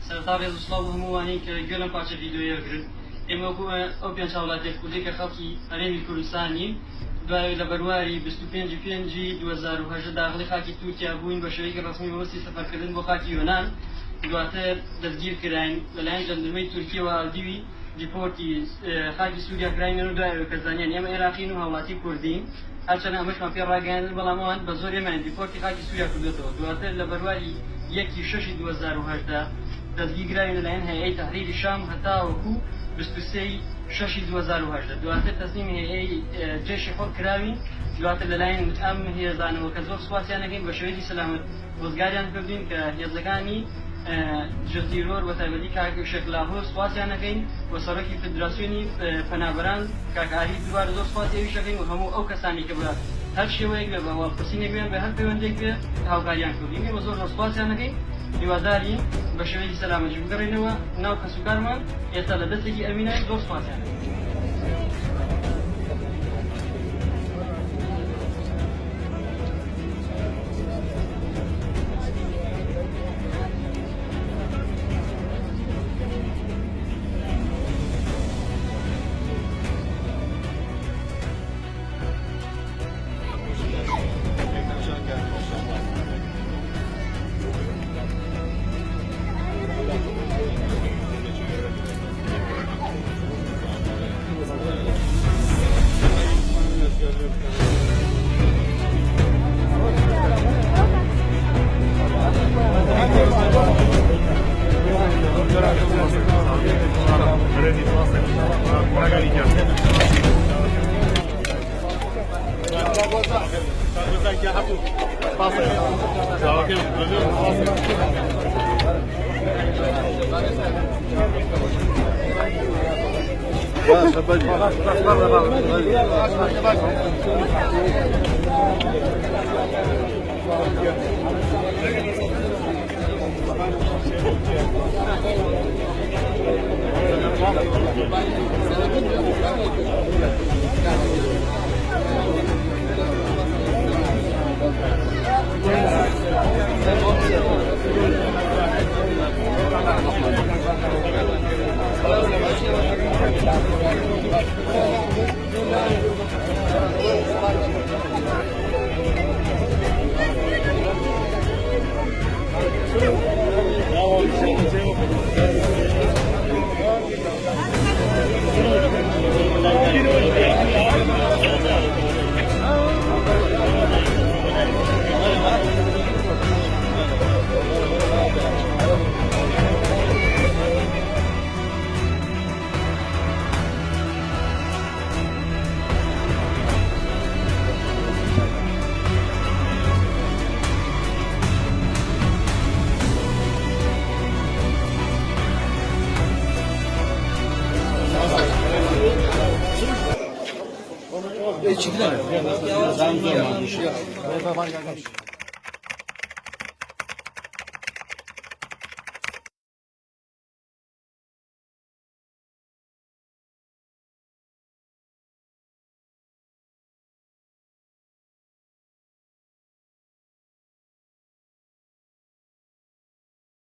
سەرەتا ڕێز و سڵاو بۆ هەموو ئەوانەی کە گوێ لەم پارچە ڤیدیۆیە ئەگرن. ئێمە وەکو ئەو پێنج هاوڵاتیە کوردەی کە خەڵکی هەرێمی کوردستانین، دوای لە بەرواری 25 ی پێنجی 2018 داخڵی خاکی تورکیا بووین بە شێوەیەکی ڕەسمی مەبەستی سەفەرکردن بۆ خاکی یۆنان، دواتر دەستگیر کراین لەلایەن جەندرمەی تورکیەوە ئەودیوی دیپۆرتی خاکی سووریا کراینەوە. دوای ئەوەی کە زانیان ئێمە عێراقین و هاوڵاتی کوردین، هەرچەندە ئەمەشمان پێ ڕاگەیاندن، بەڵام ئەوان بە زۆر ئێمەیان دیپۆرتی خاکی سووریا کردوێتەوە. دواتر لە بەرواری یەکی شەشی 2018 دەستگیرکراوین لەلایەن هەیئەی تەحریری شام هەتاوەکو 23 شەشی 2018، دواتر تەسلیمی هەیئەی جەیشی حوڕ کراوین. دواتر لەلایەن ئەم هێزانەوە کە زۆر سوپاسیان ئەکەین بە شێوەیەکی سەلامەت ڕزگاریان کردین کە هێزەکانی دژە تیرۆر بە تایبەتی کاک شێخ لاهور سوپاسیان ئەکەین و سەرۆکی فدراسیۆنی پەنابەران کاک ئاری دووبارە زۆر سوپاسی ئەویش ئەکەین و هەموو ئەو کەسانی کە بە هەر شێوەیەک بێ، بە هەواڵپرسینێک بێ، بە هەر پەیوەندێک بێ هاوکاریان کردین، ئێمە زۆر زۆر سوپاسیان ئەکەین. هیوادارین بە شێوەیەکی سەلامەتی بگەڕێینەوە ناو کەسوکارمان، ئێستا لە دەستێکی ئەمینای، زۆر سوپاسیان ئەکەین.